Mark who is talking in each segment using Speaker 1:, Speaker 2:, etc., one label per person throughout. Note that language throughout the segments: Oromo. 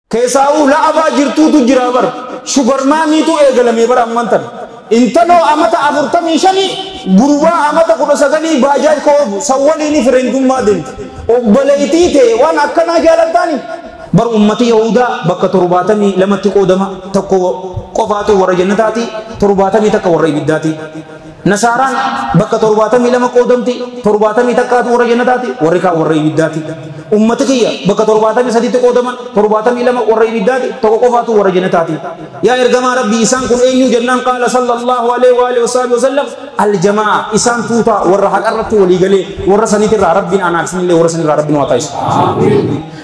Speaker 1: Keessaa'uu la'abaa jirtuutu jira bar. Sugar mommytu eegalamee bara amman tan. Intaloo amata 45 gurbaa amata 19 baajaaj koofu sawwaliin friendummaa deemti. Obboleettii ta'e waan akkanaa jaalattaani. Bar ummati Yahudaa bakka 72tti qoodama, tokko qofaatu warra jannataati, 71 warra ibiddaati. Nasaaraan bakka 72 qoodamti, 71tu warra jannataati, warri kaan warra ibiddaati. Ummati kiyya bakka 73tti qoodaman, 72 warra ibiddaati, tokko qofaatu warra jannataati. Yaa ergamaa Rabbii, isaan kun eenyu jennaan, qaala sallallahu alaihi wa alihi wa sallam, aljamaa, isaan tuuta warra haqarratti walii galee, warra saniitirraa Rabbiin anaaf isinillee warra sanirraa Rabbiin waa taasisu.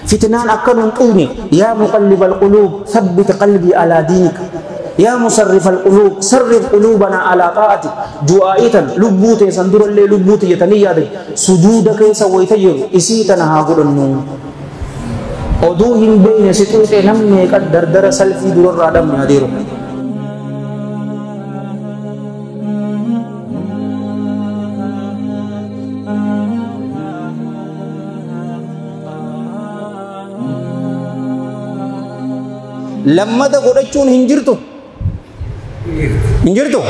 Speaker 1: Fitnaan akka nun xuune, yaa muqallibal quluub thabbit qalbii alaa diinika, yaa musarrifal quluub sarrif quluubanaa alaa xaa'atik. Du'aa'itan lubbuu teessan durallee lubbuu tiyyatanii yaadan sujuuda keessa wayita jiru isii tana haa godhannu. Oduu hin beekne si xuuxee namni meeqa dardara salfii durarraa dhabne adeeru. Lammata godhachuun hin jirtu. Hin jirtu?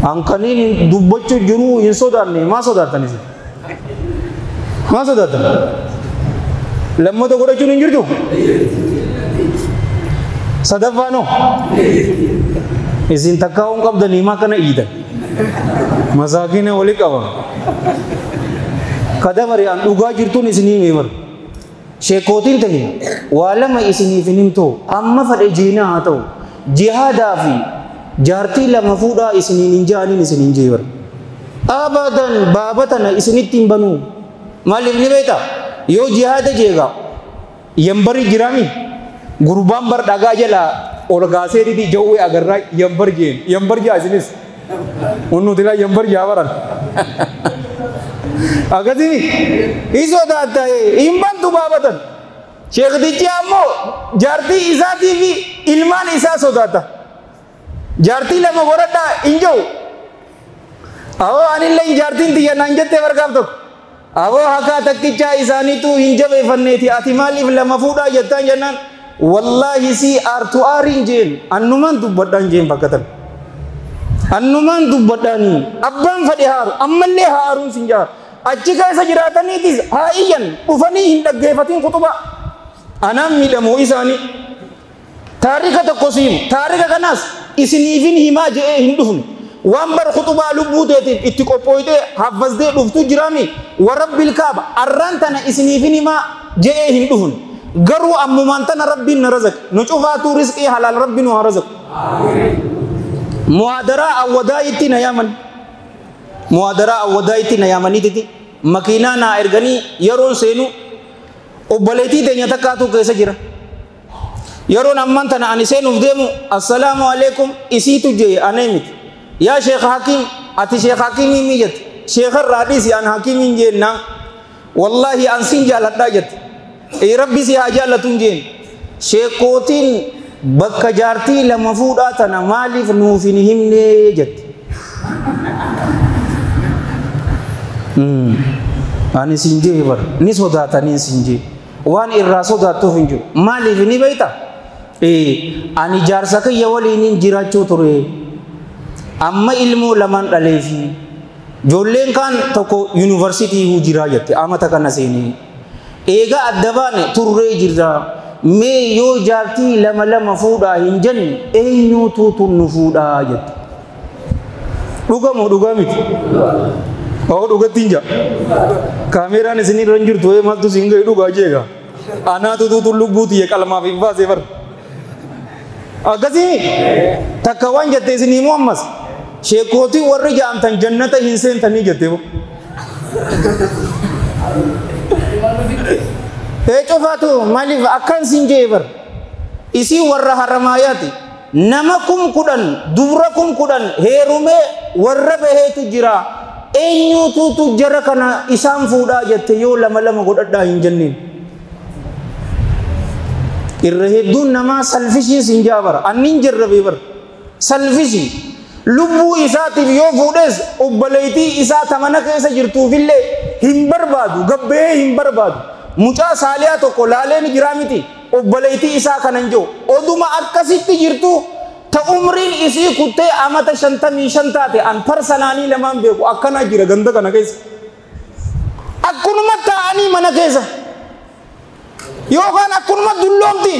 Speaker 1: Hankaniin dubbachuu jiru hin sodaanne. Maa sodaattan isin? Maa sodaattan? Lammata godhachuun hin jirtu? Sadaffaa noo? Isin takkaa hin qabdanii maa kana iyyitan? Masaakina walii qaba. Kadabari an dhugaa jirtuun isinii himee bara. Sheekootiin ta'e waa lama isiniif hin himtu, amma fadhe jiinaa haa ta'u, jihaadaa fi jaartii lama fuudhaa isiniin hin jaaniin isiniin jee bara. Abadan baaba tana isinitti hin banuu. Maaliif ni beektaa? Yoo jihaada jeegaa yambari jiraami, gurbaan bar dhagaa jalaa ol kaasee didi jawwee agarraa yambar jeen yambar jaa isinis unnutilaa yambar jaa baran. Akkasii hin sodaatta, hin bantu baabatan. Sheektichi ammoo jaartii isaatii fi ilmaan isaa sodaata. Jaartii lama godhadhaa hin jiru. Awoo anillee jaartiin tiyya naan jettee bargaaf tokko. Awoo hakaa takkichaa isaaniitu hin jabeeffanneeti, ati maaliif lama fuudhaa jettaan jennaan, wallaahi si aartu aariin jeen, annumaan dubbadhaan jeen bakka tan. Annumaan dubbadhaanii abbaan fadhe haaru ammallee haaruun sin jaaru. Achi keessa jiraataniitis haa iyyan, dhufanii hin dhaggeeffatin kutuba. Anaan miidhamuu isaanii. Taarika tokko siimu, taarika kanaas isiniifin himaa je'ee hin dhufne. Waan bar kutubaa lubbuu teetiif itti qophooytee haffaztee dhuftu jiraami, warabbil kaaba arraan tana isiniifin himaa je'ee hin dhufne. Garuu ammumaan tana Rabbiin na razaq. Nu cufaatuu rizqii halaal Rabbi nu haa razaqu. Muhaadaraa awwadaayitti na yaaman. Muhaadaraa awwadaayitti na yaamaniititi makiinaa naa erganii, yeroon seenu obboleettii teenya takkaatu keessa jira. Yeroon ammaan tana ani seenuuf deemu, assalaamu alaikum isiitu jee, anee miti. Yaa Sheekh Hakiim, ati Sheekh Hakiimii mi jette. Sheekharraa dhiisi, an Hakiimiin jeennaa. Wallaahi an sin jaaladhaa jette. Ee Rabbi si haa jaallatuun jeen. Sheekootiin bakka jaartii lama fuudhaa tana maaliif nuuf hin himnee jette. Ani sin jee bar ni sodaatanii sin jee. Waan irraa sodaattuuf hin jiru. Maaliif ni beektaa? Ani jaarsa kiyya waliin jiraachuu ture. Amma ilmoo lamaan dhaleefi. Ijoolleen kaan tokko yuunivarsiitii jiraa jette amata kana seenee. Eegaa adda baane turree jirra. Mee yoo jaartii lama lama fuudhaa hin jenne eenyuutu nu fuudhaa jette. Dhugamoo dhugaa miti? Oo dhugatti hin jaa. Kaameeraan isin irra hin jirtu, maaltu isin gahe dhugaa jeega. Anaatu tuutu lubbuu tiyya qalmaaf hin baasee bar. Akkasii takka waan jette isin himu ammas. Sheekootii warri ja'amtan jannata hin seentanii jette. Ee cufaatu maaliif akkan sin jee bar. Isii warra haramaayaati. Nama 10,000 dubra 10,000 heerumee warra baheetu jira. Eenyuutuutu jara kana isaan fuudhaa jette yoo lama lama godhadhaa hin jenneen. Irra hedduun namaa selfishiin sin jaa bara. Annin jarrabee bara. Selfishii. Lubbuu isaatiif yoo fuudhes obboleettii isaa tamana keessa jirtuufillee hin barbaadu. Gabbee hin barbaadu. Mucaa saaliyaa tokko laalee ni jiraa miti. Obboleettii isaa kanan jiru oduma akkasitti jirtu ta umriin isii kuttee amata 55 taate an parsanaanii lamaan beeku akkana jira ganda kana keessa. Akkunuma taa'anii mana keessa yookaan akkunuma dulloomti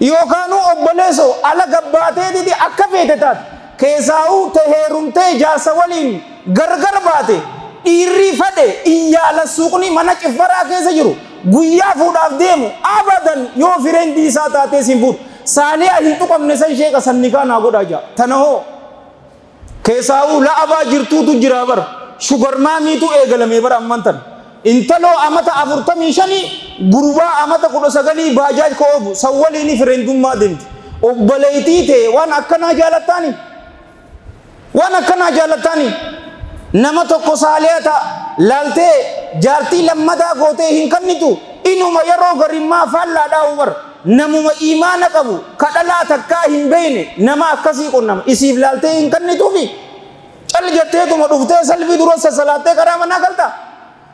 Speaker 1: yookaan obboleesso ala gabbaateetiti akka feete taate keessaa'uu te heerumtee jaarsa waliin gargar baate dhiirri fadhe iyyaala suuqni mana ciffaraa keessa jiru guyyaa fuudhaaf deemu abadan yoo fireendi isaa taatee siin fuudhu saaliyaa hin tuqamne san sheeka sannikaa naa godhaa jira tana hoo keessaa'uu la'abaa jirtuutu jira bara shugarmaamiitu eegalamee bara amman tan intaloo amata 45 gurbaa amata 19 baajaaj ka oofu san waliin fireendummaa deemti obboleettii ta'e waan akkanaa jaalattaani waan akkanaa jaalattaani nama tokko saaliyaa ta'a laaltee jaartii lammataa gootee hin kennitu inuma yeroo garimmaa faallaadhaa bar namuma imaana qabu kadhalaa takkaa hin beekne nama akkasii qunnama isiif laaltee hin kennituufi cal jetteetuma dhuftee salfii dura sasalaattee karaa manaa galta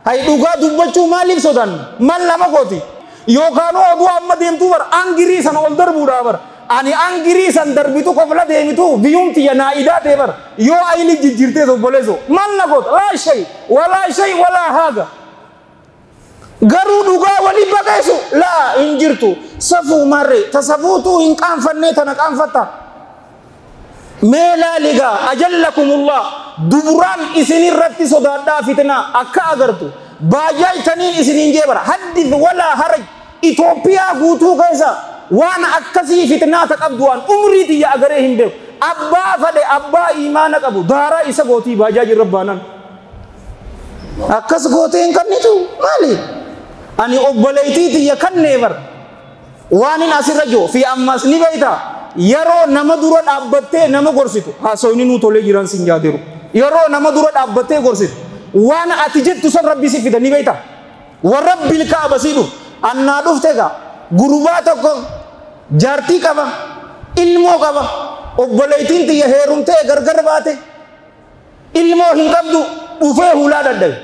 Speaker 1: hay dhugaa dubbachuu maaliif sodaanna mal nama gooti yookaan oduu amma deemtuu bar angirii sana ol darbuudhaa bar ani angirii san darbitu kofla deemitu biyumti ya naa'idaa ta'e bar yoo ayili jijjiirtee obboleesso mal na goota laa shay walaa shay walaa haaga garuu dhugaa walii baqeessu laa hin jirtu safuu marree tasafuutuu hin qaanfannee tana qaanfatta mee laaligaa ajallakumullah duburaan isinirratti sodaadhaa fitnaa akka agartu baay'ataniin isiniin jee bara haddith walaa haraj Itoophiyaa guutuu keessa waan akkasii fitnaa ta qabdu waan umrii tiyya agaree hin beeku abbaa fadhe abbaa imaana qabu daaraa isa gootii baajaa jirra baanaan akkas gootee hin kennitu maali ani obboleettii tiyya kannee bar waan hin asirra jiru fi ammas ni beekta yeroo nama dura dhaabbattee nama gorsitu haasawni nuu tolee jiran sin jaateeru yeroo nama dura dhaabbattee gorsitu waan ati jettu san rabbi si fida ni beekta warra bilkaa sii dhufu annaa dhufte gaa gurbaa tokko jaartii qaba ilmoo qaba obboleettiin tiyya heerumtee gargar baate ilmoo hin qabdu dhufee hulaa dadhabe.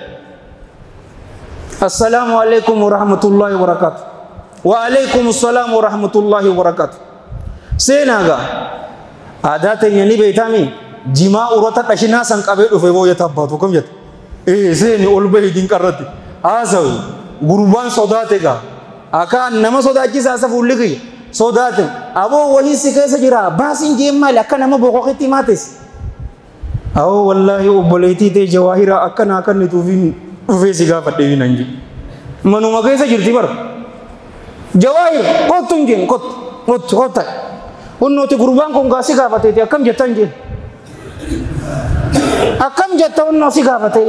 Speaker 1: Assalaamu alaikum warahmatullahi wabarakatuh. Wa alaikum assalaam warahmatullahi wabarakatuh. Seenaa gaa aadaa teenya ni beektaami jimaa urata dhashinaa san qabee dhufe booya tabbaatu kam jette ee seeni ol bahii dinqarratti haasawu gurbaan sodaate gaa akkaan nama sodaachisaa isa fuulli kiyya sodaate aboo wahii si keessa jira baasiin jeen maali akka nama boqoqitti maates awoo wallaahi obboleettii ta'e jawaahira akkana akkanni tuufiin dhufee si gaafadhee hin jiru manuma keessa jirti bara jawaahir kottu hin jeen kottu kottu kotta hunnooti gurbaan kun gaa si gaafateeti akkam jettan jeen akkam jetta hunnoo si gaafatee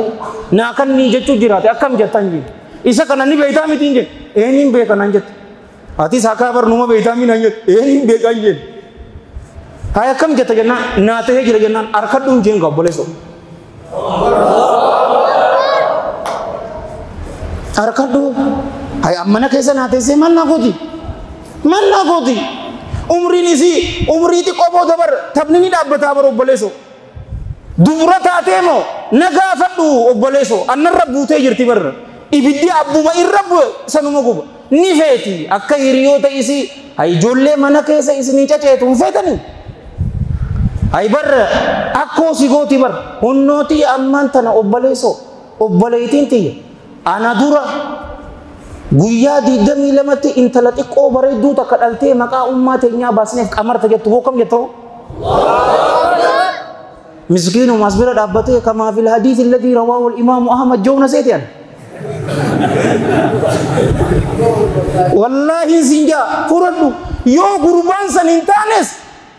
Speaker 1: naa kannii jechuu jiraate akkam jettan jeen isa kana ni beektaa miti hin jeen eenyuun beeka naan jette atis akka barnuma beektaa mi naan jette eenyuun beekaa hin jeen hay akkam jetta jennaan naa ta'ee jira jennaan harkadhu hin jeen obboleessoo harkadhu hay ammana keessa naa teessee maal naa gooti maal naa gooti umriin isii umrii xiqqoo booda bar taphni ni dhaabbataa bar obboleessoo dubra taatee moo na gaafadhu obboleessoo annarra buutee jirti barra ibiddi abbuma irra bu'e sanuma guba ni feeti akka hiriyoota isii hay ijoollee mana keessa isinii caceetu hin feetanii hay barra akkoo si gooti bar hunnootii ammaan tana obboleessoo obboleettiin tiyya ana dura guyyaa 22tti intala xiqqoo bareedduu takka dhaltee maqaa ummaa teenyaa baasneef qamarta jettu hoo kam jettu miskiinuma as bira dhaabbatee kamaa fil hadiisi alladhii rawaahu al-imaamu Ahmad joona seeti ana wallaahi sinjaa fudhadhu yoo gurbaan san hin taanes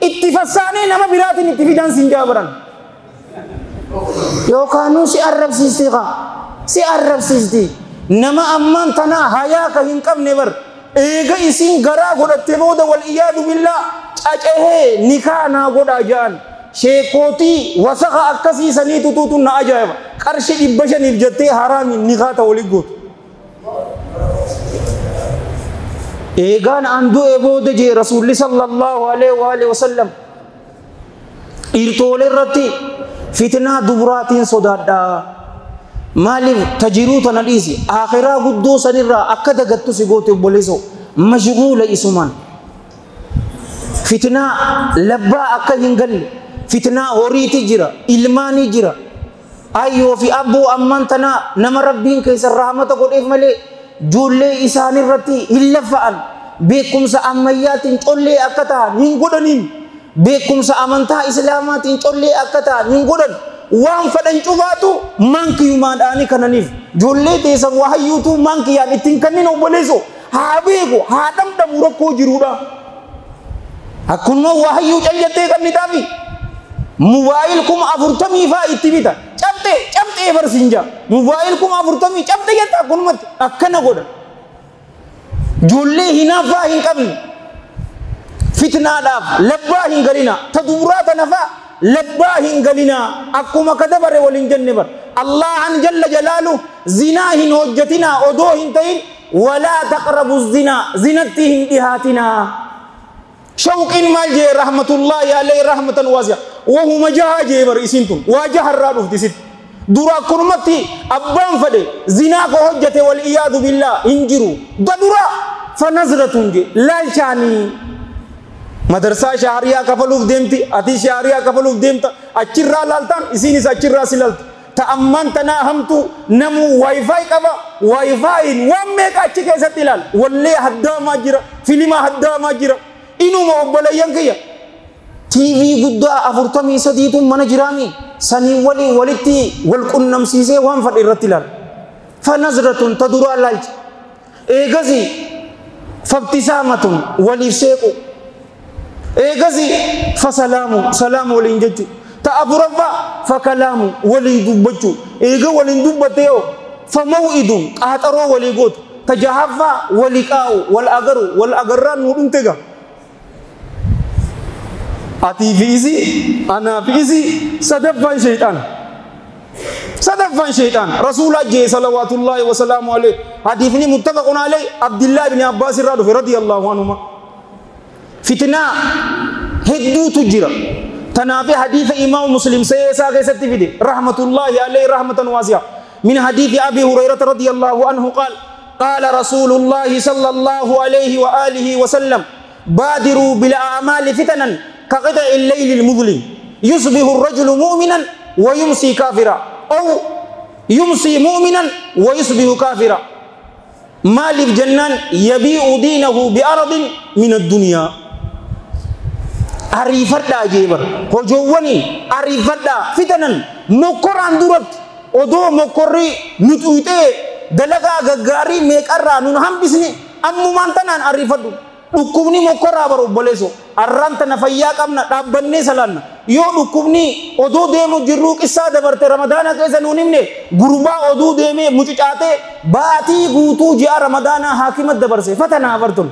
Speaker 1: itti fassaanee nama biraatiin itti fidan sinjaa baran yookaanuu si arrabsiisti kaa si arrabsiisti nama ammaan tanaa hayaa ka hin qabne bar eega isin garaa godhatte booda wal iyaadu billaa cacahee nikaa naa godhaa ja'an sheekootii wasaka akkasii sanii tutuutu na ajaa'iba qarshii 500 jettee haraamiin nikaa ta walii gootu. Eegaan an du'e booda jee rasuulli sallallahu alaihi wa sallam dhiirtolee irratti fitnaa duburaatiin sodaadhaa. Maaliif tajiruu tana dhiisi akhiraa guddoo sanirraa akka dagattu si goote obboleessoo Mashguula isumaan. Fitnaa labbaa akka hin galle, fitnaa horiiti jira, ilmaanii jira. Ayyoo fi abboo ammaan tanaa nama rabbiin keessa rahmata godheef malee ijoollee isaanirratti hin laffa'an. Beekumsa ammayyaatiin collee akka ta'an hin godhaniin. Beekumsa amantaa islaamaatiin collee akka ta'an hin godhan. Waan fedhan cufaatu maankiyumaadhaanii kananiif. Ijoollee teessan waayyuutu maankiyaan ittiin kannin obboleessoo haa beeku haa dhamdhamu rakkoo jiruudha. Akkuma waayyuu caljattee kannitaafi mobaayil 40,000 faa itti bita. Cabxee cabxee barsiin jaa. Mobaayil 40,000 cabxee jetta akkanumatti akkana godha. Ijoollee hinaaffaa hin qabne. Fitnaadhaaf labbaa hin galina. Ta duraa tana faa labbaa hin galina. Akkuma ka dabare waliin jenne bar. Allahan jalla jalaalu zinaa hin hojjetinaa odoo hin ta'in walaa taqrabu zinaa zinatti hin dhihaatinaa. Shawqiin maal jee rahmatullahi alayhi rahmatan waasi'a. Wahuma jahaa jee bar isiin tun waa jaharraa dhufti sitti. Dura akkanumatti abbaan fedhe zinaa ko hojjete wal iyaadu billaa hin jiru. Da dura fanazratun jee laalchaanii. Madarsaa shaariyaa kafaluuf deemti, ati shaariyaa kafaluuf deemta, achirraa laaltaan isiinis achirraa si laalta. Ta ammaan tanaa hamtu namuu waayifaayi qaba, waayifaayiin waan meeqa achi keessatti ilaala. Wallee haddaamaa jira, filimaa haddaamaa jira. Inuma obboleeyyan kiyya. TV guddaa 43tu mana jiraami. Sanii walii walitti wal qunnamsiisee waan fedhe irratti ilaala. Fanazratun ta duraa laalcha. Eegasi fabtisaamatun waliif seequ. Eegasi fasalaamu salaamu waliin jechuu. Ta afuraffaa fakalaamu waliin dubbachuu. Eega waliin dubbattee yoo famaw'idun qaaxaroo walii gootu. Ta jahaffaa waliqaa'u wal agaru wal agarraan nuu dhumte gaa. Atii fi isii anaa fi isii sadaffaan sheexaana. Sadaffaan sheexaana. Rasuula jee salawaatullaahi wasalaamu alayhi. Hadiifni muttafaqun alayhi Abdillaa ibn Abbaas irraa dhufe radiyallahu anhuma. Fitnaa hedduutu jira. Tanaaf hadiisa Imaam Muslim seesaa keessatti fide rahmatullaahi alayhi rahmatan waasi'a. Min hadiisi Abi Hurayrata radiyallahu anhu qaal qaala rasuulullaahi sallallahu alayhi wa alihi wa sallam baadiruu bil a'maali fitanan كقطع الليل المظلم يصبح الرجل مؤمنا ويمسي كافرا أو يمسي مؤمنا ويصبح كافرا. مال الجنان يبيع دينه بأرض من الدنيا. أريفتا جيبر هجواني أريفتا فتنا مكران درت أدو مكري نتويته دلقا غغاري ميك أرى ننهم بسني أمو مانتنان أريفتو. Dhukkubni mokkoraa bara obboleessoo arraan tana fayyaa qabna dhaabbannee salaanna yoo dhukkubni oduu deemu jirruu qissaa dabarte ramadaana keessa nuun himne gurbaa oduu deemee mucucaatee baatii guutuu ji'a ramadaanaa haakima dabarse fatanaa bartun.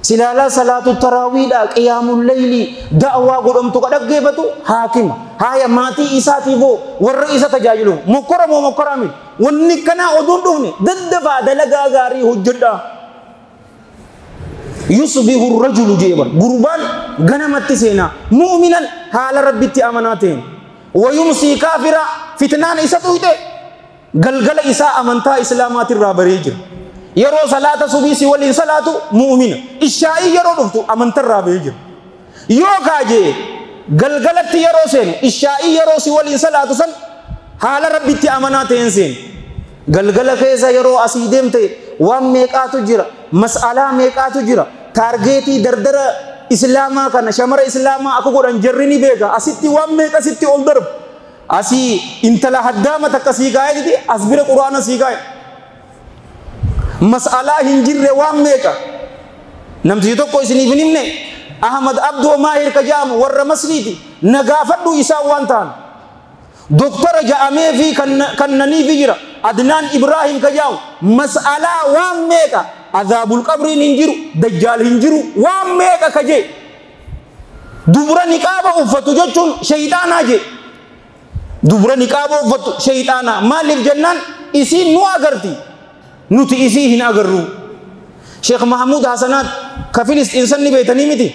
Speaker 1: Silaalaa salaatu taraawiidha qiyaamul leylii da'waa godhamtu ka dhaggeeffatu haakima haaya maatii isaatiifoo warra isa tajaajilu mokkora moo mokkoraa miti wanni kanaa oduun dhufne daddafaa dalagaa gaarii hojjedhaa. يصبح الرجل جيبا قربان غنمت سينا مؤمنا حال ربي اماناتين ويمسي كافرا فتنان اساتويته غلغل اسا امنتا اسلامات الرابريجر يرو صلاه صبي سي ولين صلاه مؤمن اشاء يرو دفتو امنت الرابريجر يو كاجي غلغلت يرو سين اشاء يرو سي ولين صلاه سن حال ربي اماناتين سين غلغل كيسا يرو اسيدمته وان ميقاتو جرا مسألة ميقاتو جرا تارجيتي دردر إسلاما كان شمر إسلاما أكو قران جرني بيغا أسيتي وان ميقا سيتي أول درب أسي انتلا حدامة تكسي قايد دي أسبير قرآن سي قايد مسألة هنجر وان ميقا نمتي توقو إسني فنمني أحمد عبدو ماهر كجام ورمسنيتي نغافتو إسا وانتان دكتور جامي في كنني في جرا عدنان إبراهيم كجاو مسألة وان ميقا عذاب القبر ننجرو دجال هنجرو وان ميقا كجي دبرا نقابة أفتو جتشون شيطانا جي دبرا نقابة أفتو شيطانا مالف جنان إسي نو أغرتي نوتي إسي هن أغرو شيخ محمود حسنات كفلس إنسان نبيتني متي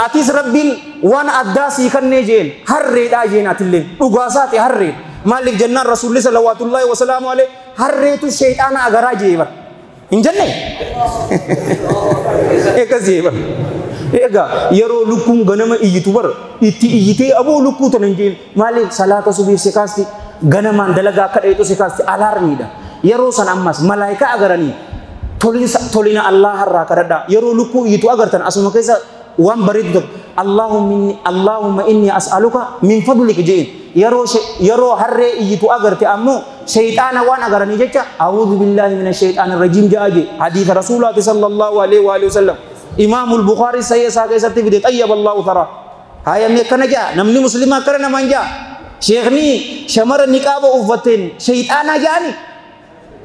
Speaker 1: أتيس ربين وان أداسي كنجين هرّي داجين أتلين أغاساتي هرّي مالك جنان رسول الله صلوات الله وسلامه عليه هرّيتو الشيطان أغراجي بر Hin jenne? Eegasii bara. Egaa yeroo lukkuun ganama iyyitu bara itti iyyitee aboo lukkuu tana hin jeen maaliif salaata subiif si kaasti ganamaan dalagaa akka dheetu si kaasti alaarmiidha. Yeroo san ammas malaayikaa agaranii tolina Allah irraa kadhadhaa. Yeroo lukkuu iyyitu agartan asuma keessa waan bareedu tokko Allahumma inni as'aluka min fadlika jeen. Yeroo harree iyyitu agarte ammoo shayxaana waan agaranii jecha a'uudhu billahi mina shayxaani rajiim ja'a jee hadiisa rasuulaati sallallahu alaihi wa sallam. Imaamul Bukhaari sayya isaa keessatti fide xayyaba Allahu taraa. Haaya mee akkana ja'a namni muslimaa akkana namaan ja'a. Sheekni shamara niqaaba uffateen shayxaanaa ja'ani.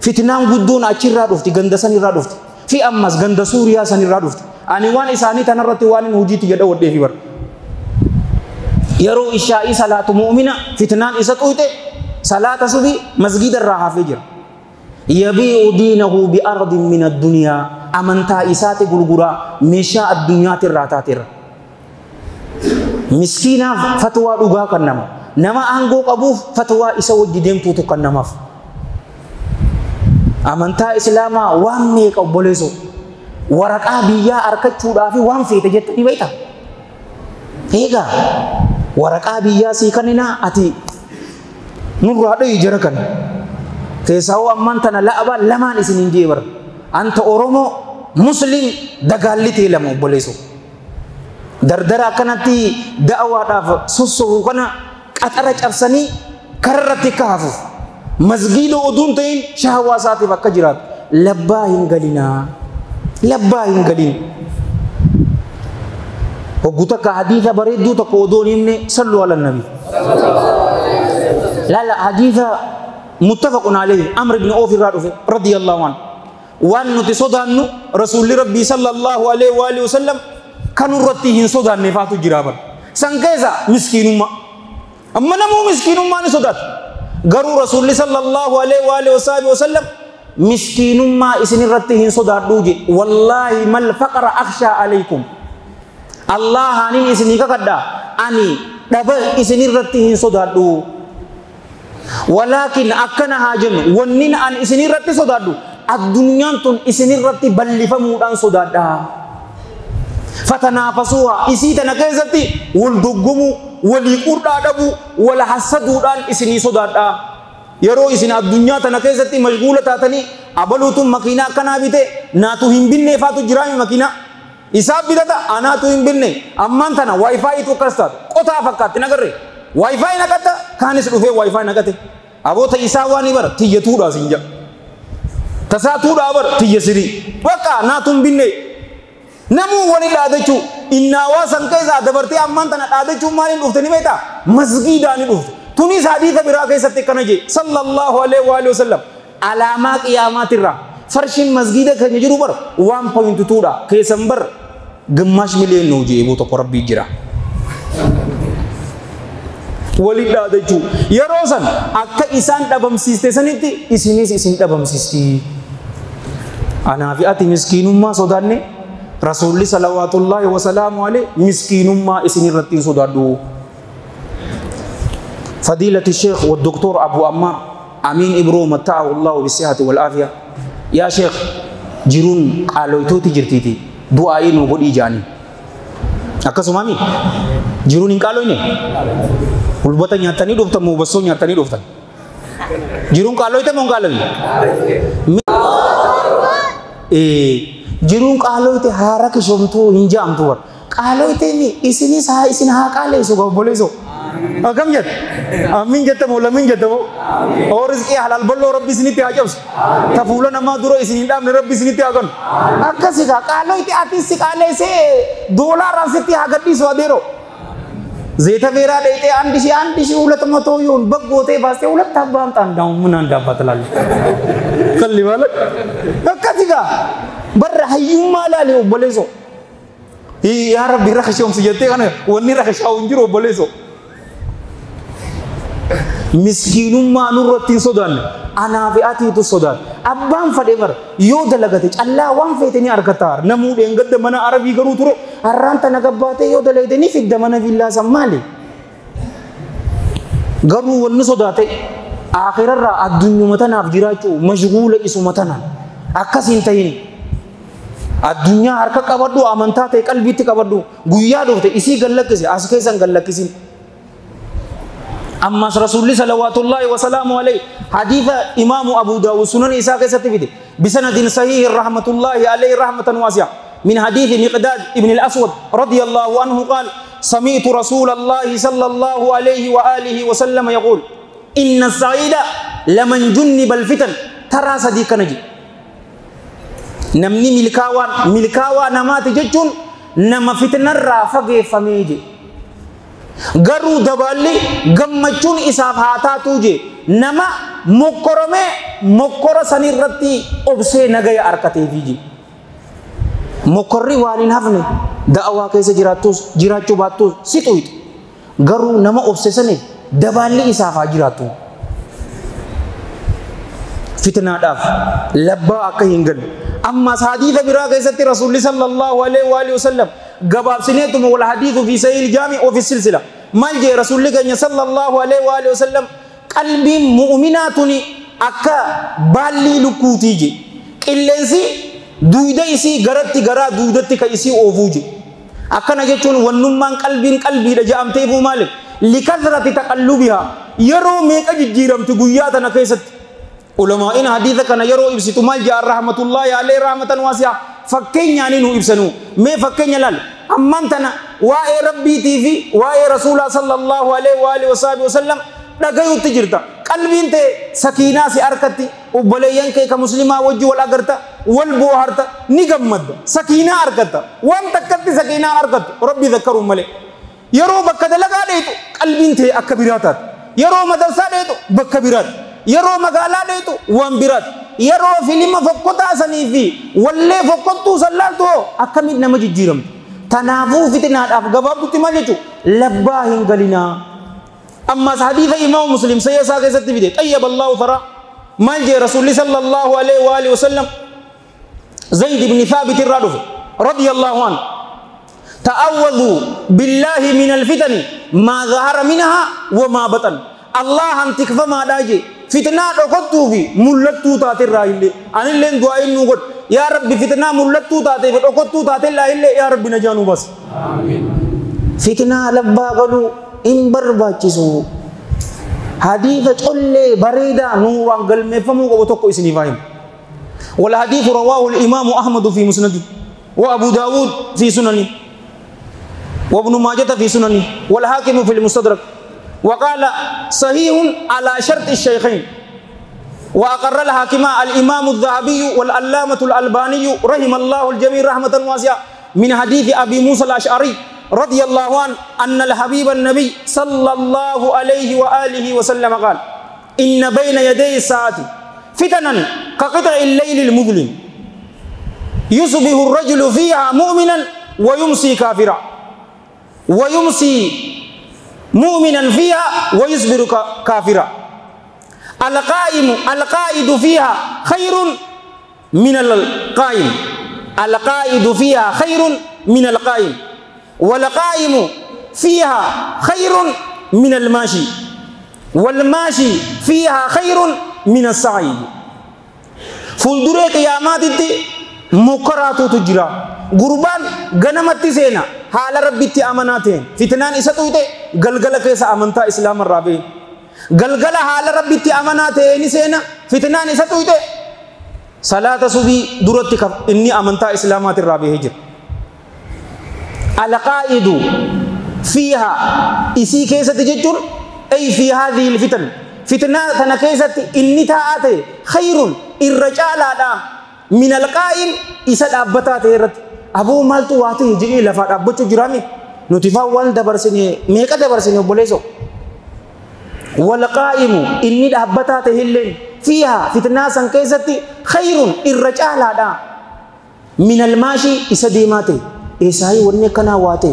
Speaker 1: Fitnaan guddoon achirraa dhufti ganda sanirraa dhufti. Fi ammas ganda Suuriyaa sanirraa dhufti. Ani waan isaanii tanarratti waan hin hojiitti jedha wadheefi bara. Yeroo ishaa'ii salaatu mu'mina fitnaan isa xuyxe salaata subii masgiida irraa hafee jira. Yabii'u diinahu bi'ardin min addunyaa amantaa isaati gurguraa meeshaa addunyaati irraa taateerra. Miskiinaaf fatwaa dhugaa kan nama. Nama aangoo qabuuf fatwaa isa wajji deemtuutu kan namaaf. Amantaa islaamaa waan meeqa obboleessoo waraqaa biyyaa argachuudhaaf waan feete jettanii beektaa? Eegaa waraqaa biyyaa sii kenninaa ati nurraa dhayi jara kana. Keessaa hoo ammaan tana la'aba lamaan isin hin jee bara. Anta Oromoo Muslim dagaallitee lama obboleessoo. Dardara akkanatti da'awaadhaaf sossohu kana qaxara cabsanii kararratti akka hafuuf. Masgiida oduun ta'in shahawaa isaatiif akka jiraatu. Labbaa hin galinaa. Labbaa hin galin. Hoggu takka hadiisa bareedduu tokko odoon himne sallu ala nabi. Laala hadiisa muttafaqun alayhi Amr ibn Awf irraa dhufe radiyallahu anhu. Waan nuti sodaannu rasuulli rabbii sallallahu alaihi wa alihi wasallam kan irratti hin sodaanne faatu jira bara. San keessa miskiinummaa. Amma namuu miskiinummaa ni sodaata. Garuu rasuulli sallallahu alaihi wa alihi wasallam miskiinummaa isin irratti hin sodaadhuu je. Wallaahi mal faqra akhshaa alaykum. Allahaanin isinii kakadha ani dhaba isin irratti hin sodaadhu. Walaakin akkana haa jennu wannin an isin irratti sodaadhu addunyaan tun isin irratti bal'ifamuudhaan sodaadha. Fatanaafasuuha isii tana keessatti wal doggomuu walii qurdhaa dhabuu wal hassaduudhaan isinii sodaadha. Yeroo isin addunyaa tana keessatti mashguula taatanii abaluutuun makiinaa akkanaa bite naatu hin binne faatu jiraami makiinaa. Isaa bitata anaatu hin binne ammaan tana waayifaayitu akkas taatu qotaa fakkaatti nagarre waayifaayi naqatta kaanis dhufee waayifaayi naqate aboota isaa waan bara tiyyatuudhaa sin jedha tasaatuudhaa bara tiyya sirii bakka naatu hin binne namuu wali dhaadachuu innaawaa san keessaa dabartee ammaan tana dhaadachuu maaliin dhufte ni beektaa masgiidaan ni dhufte tunis hadiisa biraa keessatti akkana jee sallallahu alaihi wa alihi wasallam alaamaa qiyaamaatirraa farshiin masgiida keenya jiru bara 1.2 dha keessan bar ግማሽ ሚሊዮን ነው ጄቡ ተቆርብ ይጅራ ወሊዳ ደጁ የሮሰን አከ ኢሳን ደበምሲስቴ ሰኒቲ ኢሲኒስ ኢሲን ደበምሲስቲ አናፊአቲ ምስኪኑማ ሶዳኔ ረሱል ሰለዋቱላሂ ወሰላሙ ዐለይሂ ምስኪኑማ ኢሲን ረቲን ሶዳዱ فضيلة الشيخ والدكتور أبو عمار أمين إبرو متعه الله بالصحة والعافية يا شيخ جيرون قالوا تجرتيتي du'aa'ii nu godhii jaanii akkasumaami jiruun hin qaaloyne hulbata nyaatanii dhuftan moo bassoo nyaatanii dhuftan jiruun qaaloyte moo hin qaaloyne jiruun qaaloyte haara kishomtuu hin jaamtu war qaaloyte mi isinis haa isin haa qaaleessu obboleessoo akkam jette amiin jette moo lamiin jette moo oo rizqii halaal bal'oo rabbi isinitti haa cabsu ta fuula namaa dura isin hin dhaabne rabbi isinitti haa kennu akkasi kaa qaaloyti ati si qaaleessee doolaaraan sitti haa gadhiisu adeeroo zeeta beeraa dheeyxee አንድ ሺህ ሁለት መቶ ይሁን በጎቴ ባስቴ ሁለት አባ አምጣ እንዳውም ምን አንድ አባ ትላለህ ከሊ ማለት akkasi kaa barra hayyummaa laali obboleessoo yaa rabbi rakashoomsi jettee kana wanni rakashaa'u hin jiru obboleessoo miskiinummaa nurratti hin sodaanne anaa fi atiitu sodaanne abbaan fadhee bara yoo dalagate callaa waan feete ni argata namuu dheengadda mana arabii garuu ture har'aan tana gabbaatee yoo dalagate ni fidda mana villaa san maali garuu wanni sodaate aakhirarraa addunyuma tanaaf jiraachuu mashguula isuma tanaan Akkas hin tahin. Addunyaa harka qabadhu, amantaa ta'e qalbiitti qabadhu. Guyyaa dhufte isii gallakkise, as keessan gallakkisin. Ammas Rasuulli salawaatullaahi wasalaamu alayhi hadiisa Imaamu Abu Daawud sunan isaa keessatti fide. Bisanadin sahihi rahmatullaahi alayhi rahmatan waasi'a. من حديث مقداد ابن الأسود رضي الله عنه قال سمعت رسول الله صلى الله عليه وآله وسلم يقول إن السعيد لمن جنب الفتن ترى صديق نجي نمني ملكاوا ملكاوا نمات جتون نما فتن الرافق فميجي غرو دبالي غمچون إساف هاتا توجي نما مكرمه مكر سنرتي أبسي نغي أركتي فيجي Mokorri waan hin hafne da'awaa keessa jiraattus jiraachuu baattus si xuyxe garuu nama obsesaniif dabaalli isaaf haa jiraattu. Fitnaadhaaf labbaa akka hin galle. Ammas hadiisa biraa keessatti Rasuulli sallallahu alaihi wa alihi wasallam gabaabsineetuma wal hadiisu fi sahih jaami wa fi silsila maal jee Rasuulli keenya sallallahu alaihi wa alihi wasallam qalbiin mu'uminaa tuni akka baallii lukkuutii jee qilleensi duuda isii garatti garaa duudatti ka isii oofuu je. Akkana jechuun wannummaan qalbiin qalbiidha je'amteefuu maaliif? Likathrati taqallubihaa yeroo meeqa jijjiiramti guyyaa tana keessatti. Ulamaa'in hadiisa kana yeroo ibsitu maal jedhan rahmatullaahi alayhi rahmatan waasi'a fakkeenyaanii nu ibsanuu. Mee fakkeenya laal ammaan tana waa'ee rabbiitii fi waa'ee rasuulaa sallallahu alayhi wa alihi wasallam dhagayutti jirta. Qalbiin ta'e sakiinaa si harkatti obboleeyyan kee ka muslimaa wajji wal agarta wal booharta ni gammadda sakiinaa argatta waan takkatti sakiinaa argattu rabbi zakkaruun malee. Yeroo bakka dalagaa dheetu qalbiin ta'e akka biraa taate. Yeroo madarsaa dheetu bakka biraati. Yeroo magaalaa dheetu waan biraati. Yeroo filima fokkotaa sanii fi wallee fokkottuu san laaltu hoo akkamiin nama jijjiiramtu. Tanaafuu fitinaadhaaf gabaabdutti maal jechuun labbaa hin galinaa. أما حديث إمام مسلم سيسا كيست فيدي طيب الله ثرى ما جاء رسول صلى الله عليه وآله وسلم زيد بن ثابت الرادف رضي الله عنه تعوذوا بالله من الفتن ما ظهر منها وما بطن الله أنتك فما داجي فتنة ركضتو في ملتو تاتي الراهل أنا اللي دعاء نقول يا رب فتنة ملتو تاتي ركضتو تاتي الراهل يا رب نجانو بس آمين. فتنة لبا قالوا in barbaachisu hadiisa collee bareedaa nuu waan galmeeffamuu qabu tokko isiniif haa himu. Wal hadiisu rawaahu al-imaamu Ahmadu fi musnadi wa Abu Daawud fi sunani wa Ibnu Maajata fi sunani wal haakimu fi al-mustadrak wa qaala sahiihun alaa sharti ash-shaykhayn wa aqarra al-haakima al-imaamu adh-dhahabiyyu wal allaamatu al-albaaniyyu rahimallahu al-jamii' rahmatan waasi'a min hadiisi Abi Muusa al-Ash'ari رضي الله عنه أن الحبيب النبي صلى الله عليه وآله وسلم قال إن بين يدي الساعة فتنا كقطع الليل المظلم يصبح الرجل فيها مؤمنا ويمسي كافرا ويمسي مؤمنا فيها ويصبر كافرا القائم القائد فيها خير من القائم القائد فيها خير من القائم والقائم فيها خير من الماشي والماشي فيها خير من السعي. فولدري قياماتي مكراتو تجرا غربان غنمتي سينا حال ربي اماناتين فتنان اساتويته غلغل كيس امنتا اسلام الرابي غلغل حال ربي اماناتين سينا فتنان اساتويته صلاه صبي درتك اني امنتا اسلامات الرابي هجر القائد فيها إسي كيسة جتر أي في هذه الفتن فتنة تنكيسة إني تاعته خير الرجال من القائم إسا أبتا تيرت أبو مالتو واته جئي لفات أبتو جرامي نتفا وان دبرسني ميكا دبرسني بوليسو والقائم إني أبتا تهلين فيها فتنة سنكيسة خير الرجال من الماشي إسا ديماتي Eesaayi wanni akkanaa waa ta'e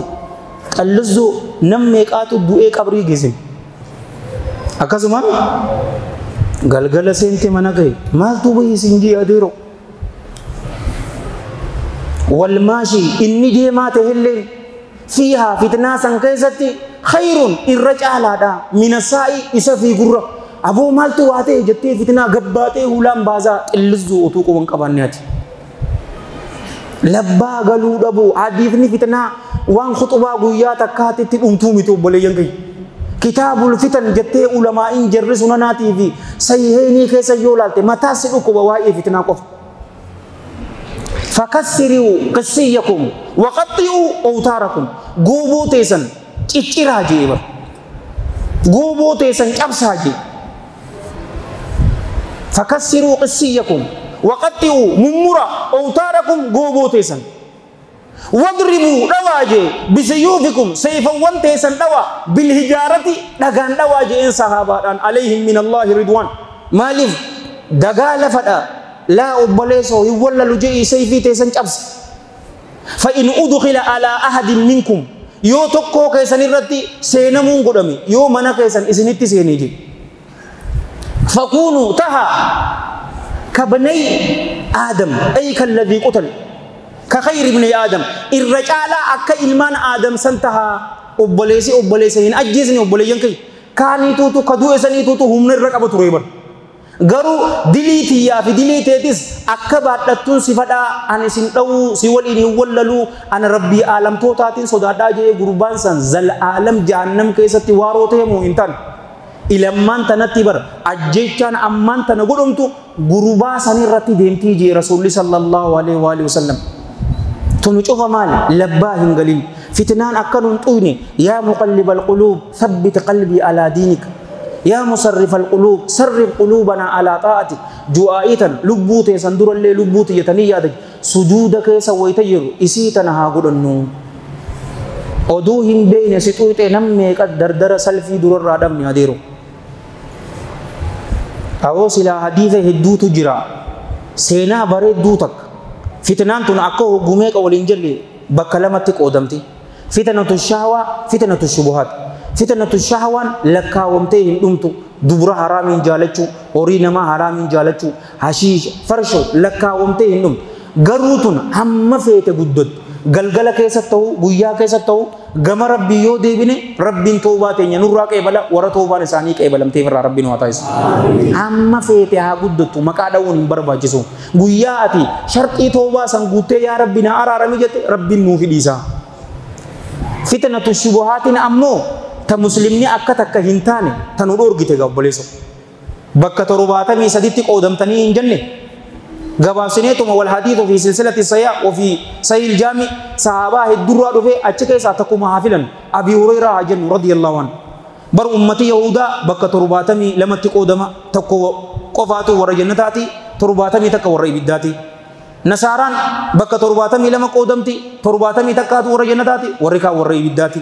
Speaker 1: qallizzoo nam meeqaatu du'ee qabrii geessin. Akkasuma galgala seente mana ga'e maaltu bahee siin jee adeero. Walmaashii inni deemaa ta'elleen fiihaa fitnaa san keessatti khayrun irra caalaadha minasaa'i isa fiigurra. Aboo maaltu waa ta'e jettee fitinaa gabbaatee hulaan baasaa xillizuu otuu quban qabaanneeti. Labbaa galuu dhabuu hadiifni fitinaa waan khuxubaa guyyaa takkaatitti dhumtuu miti obboleeyyan kiyya. Kitaabul fitan jettee ulamaa'in jarri sunanaatii fi sahihaynii keessa yoo laalte mataa si dhukkuba waa'ee fitinaa qofa. Fakassiruu qissiyyakum waqaxxi'uu awtaarakum guuboo teessan cicciraa jee bar. Guuboo teessan cabsaa jee. Fakassiruu qissiyyakum waqaxxi'uu mummura awtaarakum guuboo teessan. Wadribuu dhawaa jee bisiyuufikum seeyfawwan teessan dhawaa bilhijaarati dhagaan dhawaa jeen sahaabaadhaan alayhim min Allaahi ridwaan. Maaliif dagaa lafadha laa obboleessoo hin wallalu je'ii seeyfii teessan cabse. Fa'in udkhila alaa ahadin minkum yoo tokkoo keessan irratti seenamuun godhame yoo mana keessan isinitti seenee jee. Fakuunuu taha kabnay Aadam ay kalladhii qutal كخير ابن آدم الرجال أكا إلمان آدم سنتها أبليسي أبليسين أجزني أبليين كي كاني توتو كدو إسني توتو هم نرك أبو تريبر غرو دليتي يا في دليتي تس أكا باتلتون صفتا أنا سنتو سواليني وللو أنا ربي عالم توتاتين صدادا جي غربان سن زل عالم جهنم كيستي واروته مو إنتان إلمان تنتبر أجيتان أمان تنقلمتو غربا سن رتي ديمتي جي رسول صلى الله عليه وآله وسلم تنو شوف مال لباه قليل فتنان أكلون طوني يا مقلب القلوب ثبت قلبي على دينك يا مصرف القلوب صرف قلوبنا على طاعتك جوائتا لبوتي سندور اللي لبوتي يتنيا سجودك سويتير إسيتنا هاقول النوم أدوهم بين ستويت نمي قد دردر سلفي درر رادم يديرو أو سلا حديث هدو تجرا سينا بريد دوتك فتنان تون أكو غميك أولين جلي بكلمتك أودمتي فتنة الشهوة فتنة الشبهات فتنة الشهوة لكاومتين دمتو دبر حرام جالتشو أورينما حرام جالتشو حشيش فرشو لكاومتين دم غروتون هم فيت قدد galgala keessa ta'u guyyaa keessa ta'u gama rabbii yoo deebine rabbiin toobaa teenya nurraa qeebala warra toobaan isaanii qeebalamteef irraa rabbiin waa taasisu. Amma feete haa guddattu maqaa dha'uun hin barbaachisu. Guyyaa ati sharxii toobaa san guuttee yaa rabbi na araarami jette rabbiin nuuf dhiisa. Fitnatu shubuhaatiin ammoo ta muslimni akka takka hin taane ta nu dhoorgite obboleessa. Bakka 73tti qoodamtanii hin jenne. Gabaabsineetuma wal hadiitu fi silsilati sayyaa ofii sayil jaami sahaabaa hedduurraa dhufee achi keessaa takkuma haa filan Abii Hureyraa haa jennu radiyallahu anhu. Bar ummati Yahudaa bakka 72tti qoodama tokko qofaatu warra jannataati 71 warra ibiddaati. Nasaaraan bakka 72 qoodamti 71 warra jannataati warri kaan warra ibiddaati.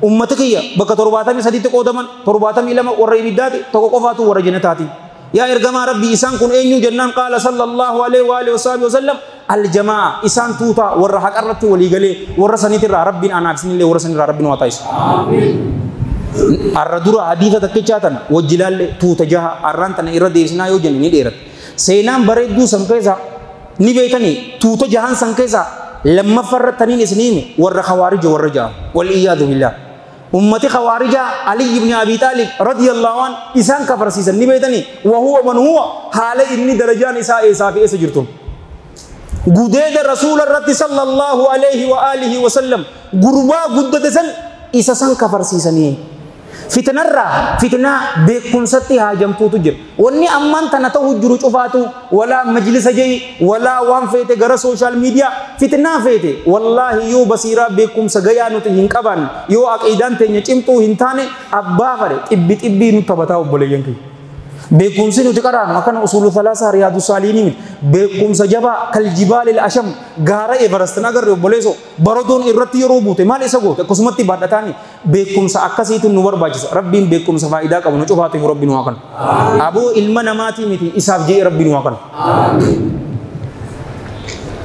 Speaker 1: Ummati kiyya bakka 73tti qoodaman 72 warra ibiddaati tokko qofaatu warra jannataati. يا إرجما ربي إنسان كن أينو جنان قال صلى الله عليه وآله وصحبه وسلم الجماعة إنسان توتا ورحك أردت وليقلي ورسني ترى ربي أنا أفسني لي ورسني ربي وطايس. آمين. الردورة حديثة تكتشاتنا والجلال توتا جها أرانتنا إردي إسنا يوجن نديرت. سينام بريدو سمكيزا نبيتني توتا جهان سمكيزا لما فرتني نسنيمي ور خوارج ورجا والعياذ بالله. أمتي خوارج علي بن أبي طالب رضي الله عنه إنسان كفر سيسن نبيتني وهو من هو حال إني درجان إساء إساء في إساء جرتم قديد رسول الرب صلى الله عليه وآله وسلم قربا قدد سن إسا كفر سيسني فتنة را فتنة بكم ستي هاجم توتجر واني أمان تنتهو جروج أفاتو ولا مجلس جي ولا وان فيته غرا سوشيال ميديا فتنة فيته والله يو بصيرة بكم سجيا نتهين كبان يو أكيدان تنيجمتو هنتاني أبا فري إبت إبي نتبتاو بولينكي بكم سنو تكران مكان أصول ثلاثة رياض الصالحين بكم سجبا كالجبال الأشم غارة إبرستنا غير بوليسو برودون إرتي روبوت مال إسقوت كسمتي بعد تاني بكم سأكسيت النور باجس ربين بكم سفائدة كونو شوفاتي ربين واقن أبو علم نماتي متي إساف جي ربين واقن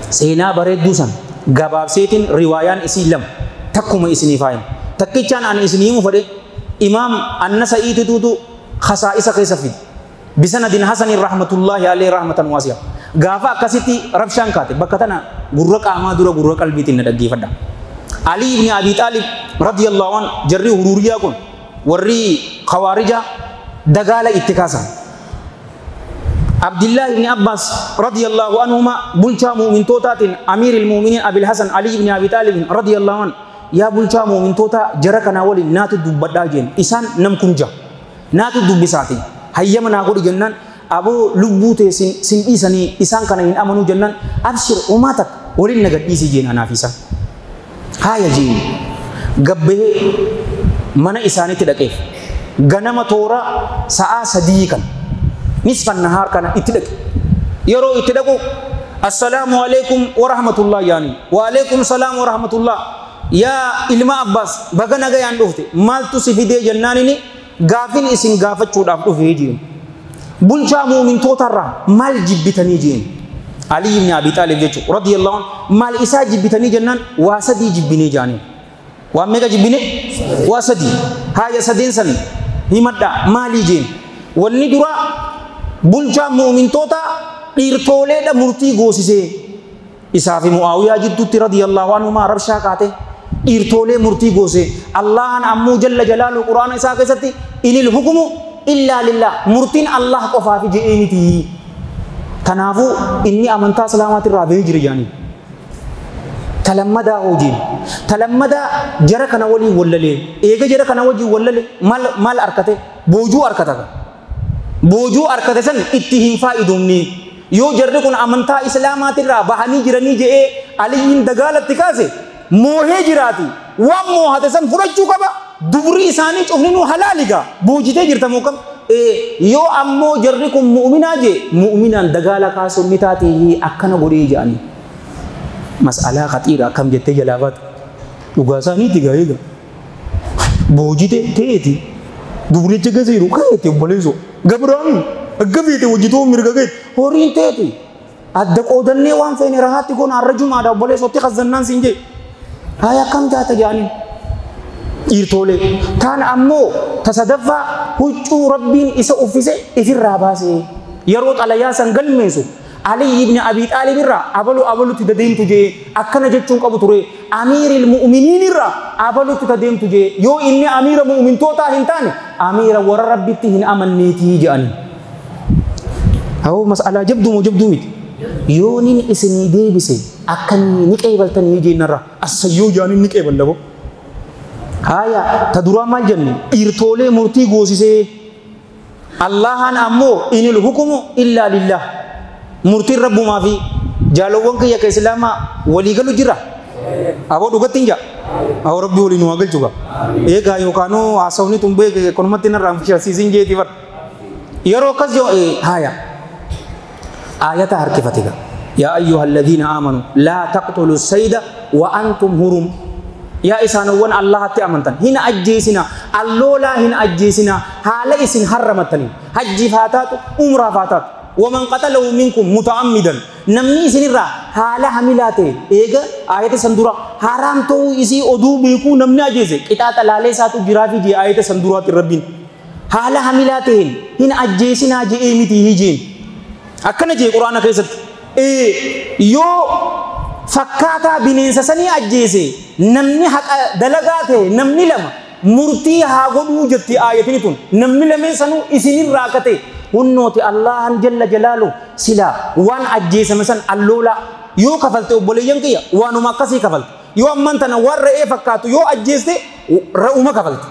Speaker 1: سينا بريد دوسن غباب سيتين روايان إسلام تكوم إسني فاهم تكيشان عن إسني مفرد إمام النسائي تتوتو خصائص كيسفيد بسند حسن رحمة الله عليه رحمة واسعة غافا كسيتي ربشان كاتب بكتنا غرق أحمد غرق قلبي تندقي فدا علي بن أبي طالب رضي الله عنه جري هروريا كون وري خوارجا dagaala itti kaasan. Abdullah ibn Abbas radiyallahu anhuma bulchaa mu'mintootaatiin amiiril mu'miniin Abil Hasan Ali ibn Abi Taalib radiyallahu anhu yaa bulchaa mu'mintoota jara kanaa waliin naatu dubbadhaa jeen isaan nam kun ja naatu dubbisaati hayyama naa godhi jennaan aboo lubbuu tee sin dhiisanii isaan kana hin amanuu jennaan abshir umaa takka waliin na gadhiisii jeen anaaf isaan haaya jeen gabbee mana isaanitti dhaqeef ganama toora sa'aa 3 kan nisfan nahaar kana itti dhaqe yeroo itti dhaqu assalaamu alaikum wa rahmatullah yaani wa alaikum salaam wa rahmatullah yaa ilma Abbas baga nagayaan dhufte maaltu si fidee jennaanini gaafin isin gaafachuudhaaf dhufee jeen bulchaa mu'mintootarraa maal jibbitanii jeen Ali ibn Abi Talib jechuun radiyallahu anhu maal isaa jibbitanii jennaan waa 3 jibbinee jaaniin waan meeqa jibbine waa 3 haaya 3 san himadha maalii jeen wanni dura bulchaa mu'mintoota dhiirtoleedha murtii goosisee isaa fi Mu'aawiyaa jidduutti radiyallahu anhumaa rabshaa kaate dhiirtolee murtii goose Allahan ammoo jalla jalaalu quraana isaa keessatti inil hukumu illaa lillah murtiin Allah qofaaf je'ee miti kanaafuu inni amantaa islaamaatirraa bahee jira jaanii talammadaa hojiin talammadaa jara kana waliin wallalee eega jara kana wajjin wallale maal arkate boojuu arkata boojuu arkate san itti hin faayidomne yoo jarri kun amantaa islaamaatirraa bahanii jiranii je'ee Aliyyiin dagaalatti kaase moohee jiraati waan moohate san fudhachuu qaba dubri isaanii cufninuu halaaligaa boojitee jirta moo kam yoo ammoo jarri kun mu'minaa jee mu'minaan dagaala kaasuun ni taatee akkana godhee jedhanii mas'alaa khaxiira akkam jettee jalaa baatu dhugaa isaaniiti gaa eega boojite teeti dubricha keessa jiru keeti obboleessoo gabraami akka feete hojjetoo mirga keeti horiin teeti adda qoodannee waan feene rahaatti goona har'a jumaadha obboleessootti khazannaan siin jee haya akkam taata jedhanii dhiirtolee taan ammoo tasadaffaa huccuu rabbiin isa uffise ifirraa baase yeroo xalayaa san galmeessu Ali ibn Abi Talib irraa abalu abalutti dadeemtu jee akkana jechuun qabu ture amiiril mu'miniin irraa abalutti dadeemtu jee yoo inni amiira mu'mintootaa hin taane amiira warra rabbitti hin amanneetii jedhanii. Hawoo mas'alaa jabduu moo jabduu miti yoo nin isinii deebise akkamii ni qeebaltanii jennarra assayyoo jedhanii ni qeeballa boo. Haya ta duraa maal jenne dhiirtolee murtii goosisee Allahan ammoo inil hukumu illaa lillah murtiin rabbumaa fi jaalowwan kiyya ka islaamaa walii galu jira aboo dhugatti hin jaa aboo rabbi waliin waa galchu gaa eegaa yookaanuu haasawni tun beeke konumatti narraa fishasiisin jeeti bar yeroo akkas yoo haya aayata harkifate gaa yaa ayyuha alladhiina aamanu laa taqtulu sayda wa antum hurum yaa isaanowwan Allahatti amantan hin ajjeesina alloolaa hin ajjeesina haala isin harramattaniin hajjiif haa taatu umraaf haa taatu ومن قتله منكم متعمدا نمني سنرا حالا حملاته ايغا آية سندورا حرام تو اسی ادو بیکو نمنی اجیسے قطعت لالے ساتو جرافی جی آیت سندورات ربین حالا حملاته هن اجیسنا جی ایمیتی ہی جین اکنا جی قرآن کیست اے یو فکاتا بنینسا سنی اجیسے نمنی حق دلگاتے نمنی لما مرتی ہاگو جتی آیتنی تن نمنی لمن سنو اسی نراکتے hunnooti Allahan jalla jalaalu sila waan ajjeesame san alloola yoo kafalte obboleeyyan kiyya waanuma akkasii kafalte yoo amman tana waan re'ee fakkaatu yoo ajjeeste re'uma kafalte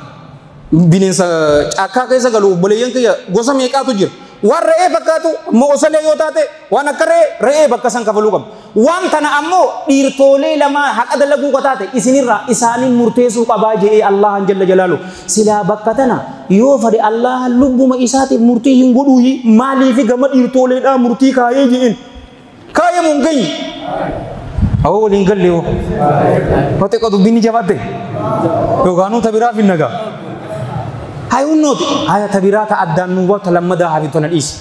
Speaker 1: bineensa caakkaa keessa galu obboleeyyan kiyya gosa meeqaatu jira waan re'ee fakkaatu mo'osalee yoo taate waan akka re'ee bakka san kafaluu qabdu waan tana ammoo dhiirtolee lama haqa dalaguu taate isinirraa isaaniin murteessuu qabaa je'ee Allahan jalla jalaalu silaa bakka tana yoo fedhe Allahan lubbuma isaatiif murtii hin godhuuyi maaliif gama dhiirtoleedhaa murtii kaayee je'een kaayee mun geenye awoo waliin galle hoo hote dubbiin jabaatte yookaanuu tabiraa fi nagaa hay hunnooti haya tabiraa ta addaan nu waa ta lammadaa hafi tona dhiisi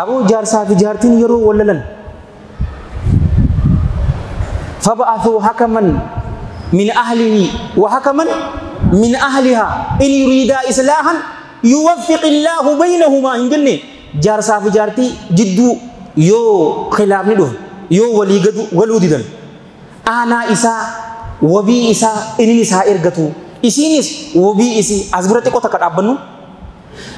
Speaker 1: aboo jaarsaa fi jaartiin yeroo wallalan فبعثوا حكما من أهله وحكما من أهلها إن يريدا إصلاحا يوفق الله بينهما إن جنة جارسا في جارتي جدو يو خلاف ندوه يو ولي قدو ولودي دل أنا إسا وبي إسا إنني إسا إرقتو Isiinis wabii isii as biratti qota ka dhaabbannu.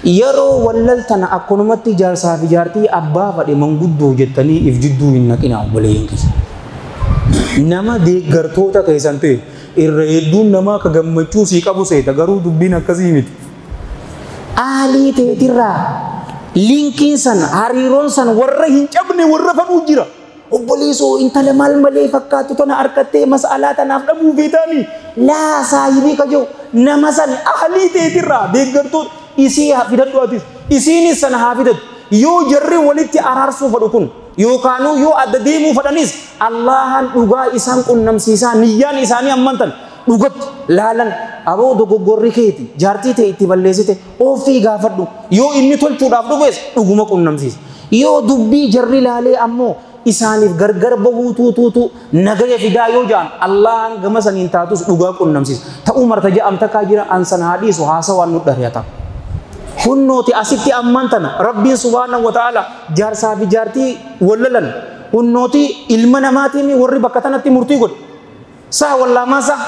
Speaker 1: Yeroo wallaltana akkanumatti jaarsaa fi jaartii abbaa fadhe manguddoo jettanii if jidduu hin naqinaa obboleeyyan keessa. Nama deeggartoota keessan ta'e irra hedduun namaa ka gammachuu sii qabu seeta garuu dubbiin akkasii miti. Aalii teetirraa linkiin san hariiroon san warra hin cabne warra fadhuu jira. Obboleessoo intala maal malee fakkaattu tana harkattee mas'alaa tanaaf dhabuu feetaanii laa saahibii ka jiru nama san ahlii teetirraa deeggartoota isii haa fidadhu atis isiinis sana haa fidadhu yoo jarri walitti araarsuu fadhu kun yookaanuu yoo adda deemuu fadhanis Allahan dhugaa isaan qunnamsiisaa niyyaan isaanii ammantan dhugatti laalan aboo dogoggorri keeti jaartii ta'e itti balleessite ofii gaafadhu yoo inni tolchuudhaaf dhufes dhuguma qunnamsiisa yoo dubbii jarri laalee ammoo isaaniif gargar bahuu tuutuutu nagaya fidaa yoo ja'an Allahan gama saniin taatus dhugaa qunnamsiisa ta'uu marta ja'am takkaa jira an san haa dhiisu haasawaan nu dhari'ata. Hunnooti asitti ammaan tana Rabbiin subhaanahu wa ta'ala jaarsaa fi jaartii wallalan hunnooti ilma namaatiin warri bakka tanatti murtii godhe saa wallaamaa saa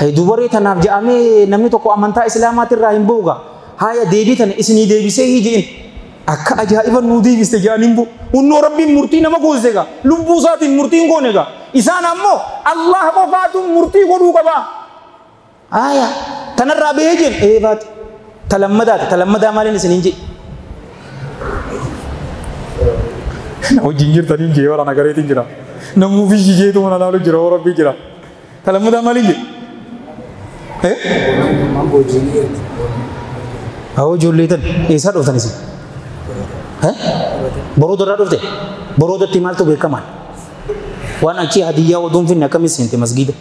Speaker 1: hay dubaree tanaaf ja'amee namni tokko amantaa islaamaatirraa hin booga haya deebii tana isinii deebisee hiji'in akka ajaa'iba nuu deebiste ja'aniin bu hunnoo Rabbiin murtii nama goosise gaa lubbuu isaatiin murtiin goone gaa isaan ammoo Allah qofaatu murtii godhuu qabaa haya tanarraa bahee jeen eebaati talammadaati talammadaa maaliin isiniin jedhe
Speaker 2: Wajjin jirtaniin jee waraana gareetiin jira. Namuu fi jeetu mana laalu jira hoo rabbii jira. Talammadaa maaliin jedhe?
Speaker 1: Haa ijoollee tan eessaa dhuftan isin? Borooda irraa dhufte? Boroodatti maaltu beekamaan? Waan achii hadiyyaa oduun finne akkamis seente masgiida?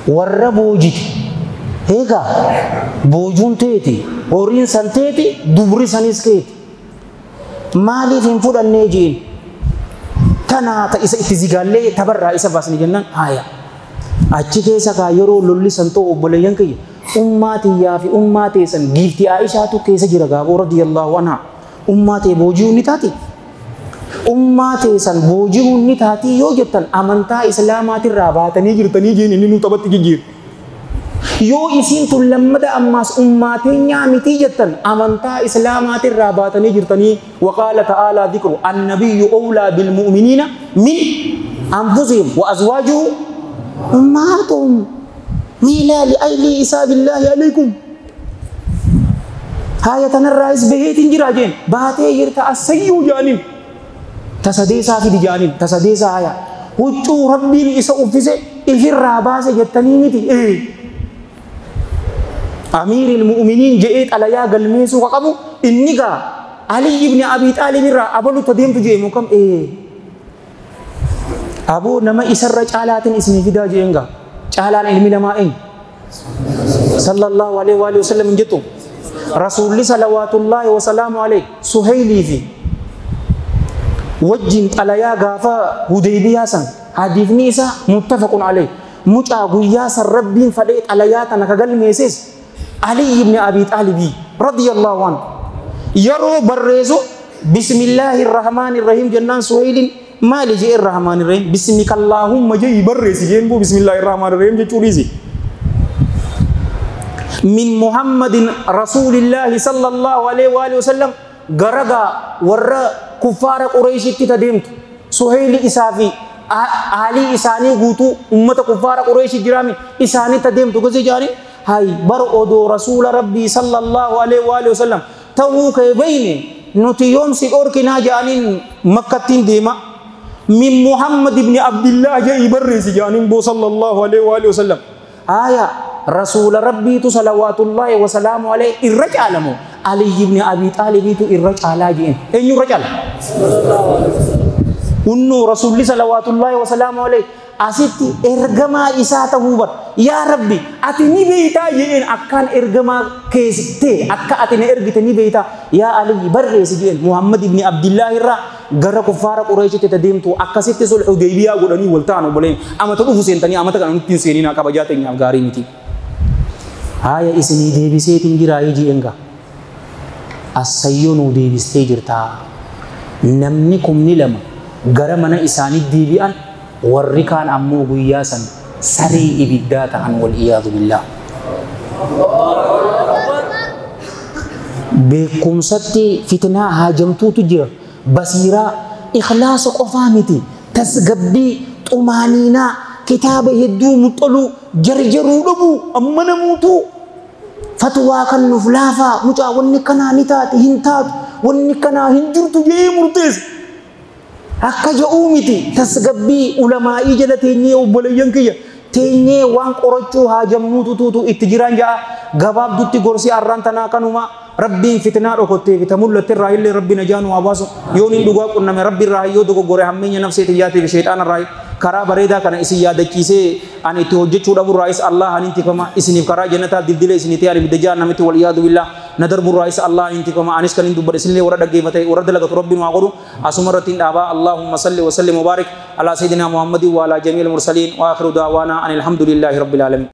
Speaker 1: Warra boojite eegaa boojuun teeti horiin san teeti dubri sanis keeti maaliif hin fudhannee jeen tanaa ta isa itti zigaallee tabarraa isa baasni jennaan haaya achi keessa kaa yeroo lolli san ta'u obboleeyyan kiyya ummaa tiyyaa fi ummaa teessan giiftii Aishaatu keessa jira gaaboo radiyallahu anhaa ummaa tee booji'uun ni taati ummaa teessan booji'uun ni taati yoo jettan amantaa islaamaatirraa baatanii
Speaker 2: jirtanii jeen inni nu taphatti jijjiira.
Speaker 1: Yoo isiin tun lammada ammaas ummaa teenyaa mitii jettan amantaa islaamaatirraa baatanii jirtanii waqaala ta'aalaa dhikru annabiyyu awlaa bilmu'miniina min anfusihim wa azwaajuhu ummaatuhum miilaa li'aylii isaa billaahi alaykum haaya tanarraayis baheetiin jira jeen baatee jirta assayyuu jaaniin tasadeesaa fidi jaaniin tasadeesaa haya huccuu rabbiin isa uffise ifirraa baase jettanii miti Amiiril mu'miniin je'ee xalayaa galmeessuu ka qabu inni gaa Ali ibn Abi Xaalib irraa abalu ta deemtu je'e kam aboo nama isarra caalaatiin isinii fidaa je'een gaa caalaan ilmi namaa eenyu sallallahu alaihi wa sallam hin jettu rasuulli salawaatullaahi wa salaamu alaihi Suheylii fi wajjin xalayaa gaafa Hudaybiyaa san hadiifni isaa muttafaqun alaihi mucaa guyyaa san rabbiin fadhee xalayaa tana ka galmeesses Ali ibn Abi Talib radiyallahu anhu yeroo barreessu bismillaahi rahmaani rahiim jennaan Suheylin maali jee rahmaani rahiim bismika Allaahumma
Speaker 2: jee barreessi jeen buu bismillaahi rahmaani rahiim jechuu dhiisi.
Speaker 1: Min Muhammadin rasuulillaahi sallallahu alaihi wa sallam garagaa warra kuffaara Qureeshitti ta deemtu Suheyli isaa fi aalii isaanii guutuu ummata kuffaara Qureeshi jiraami isaanii ta deemtu gosi jaanii hay bar odoo rasuula rabbii sallallahu alaihi wa sallam ta'uu kee bayne nuti yoom si dhorkinaa jedhaniin makkattiin deema min Muhammad ibn Abdillah
Speaker 2: jee barreessi jaaniin boo sallallahu alaihi wa sallam
Speaker 1: haya rasuula rabbiitu salawaatullaahi wa salaamu alaihi irra caalamu Ali ibn Abi Xaalibiitu irra caalaa jeen eenyu irra caala hunnuu rasuulli salawaatullaahi wa salaamu alaihi asitti ergamaa isaa ta'uu bar yaa rabbi ati ni beeytaa jeen akkaan ergamaa keessee akka ati na ergite ni beeytaa yaa Ali barreessi jeen Muhammad ibn Abdillah irraa gara kuffaara Qureeshitti ta deemtu akkasitti sulhu Hudaybiyaa godhanii wal ta'an obboleen amata dhufu seentanii amata kana nutti hin seeninaa kabajaa teenyaaf gaarii miti. Haaya isinii deebiseetiin jiraa jeen gaa assayyoo nuu deebistee jirtaa namni 2,000 gara mana isaanii deebi'an Warri kaan ammoo guyyaa san saree ibiddaa ta'an wal iyaadu billah. Beekumsatti fitnaa haajamtuutu jira. Basiiraa ikhlaasa qofaa miti. Tasgabbii xumaaniinaa kitaaba hedduu muxxaluu jarjaruu dhabuu amma namuutuu fatwaa kan nuuf laafaa mucaa wanni kanaa ni taate hin taatu wanni kanaa hin jirtu jedhee murteessa. Akka ja'uu miti tasgabbii ulamaa'ii jala teenyee obboleeyyan kiyya teenyee waan qorachuu haajamnuutu tuutu itti jiraan ja'a gabaabdutti gorsi arraan tanaa kanuma rabbiin fitnaa dhokottee fi mul'atte irraa illee rabbi najaa nu haa baasu yoon hin dhugaa qunname rabbi irraa yoo dogoggore hammeenya nafsee xiyyaatiif sheexaana irraa karaa bareedaa kana isin yaadachiisee ani itti hojjechuu dhabu irraa isa Allah anin tikama isiniif karaa jannataa dildila isinii ta'e ani bidda jahannamitti wal iyaadu billah na darbu irraa isa Allah anin tikama anis kan hin dubbadhe isinillee warra dhaggeeffate warra dalagatu rabbi nu haa godhu asuma irratti hin dhaabaa Allahumma salli wa sallim wa barik ala sayyidina Muhammadin wa ala jamiil mursaliin wa akhiru da'waana anil hamdulillahi rabbil alamin.